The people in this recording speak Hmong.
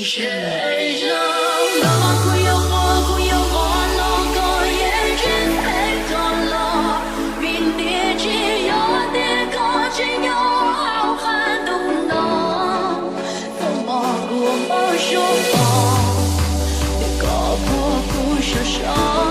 Zej zog no kuv yuav quaj, kuv yuav quaj los koj yeej tsis pheej rov los, vim tias tsis yog tias koj tseem nyob hauv qab ntuj no, txoj hmoov kuv ua npau suav pom, nws kom kuv kuv sov sov.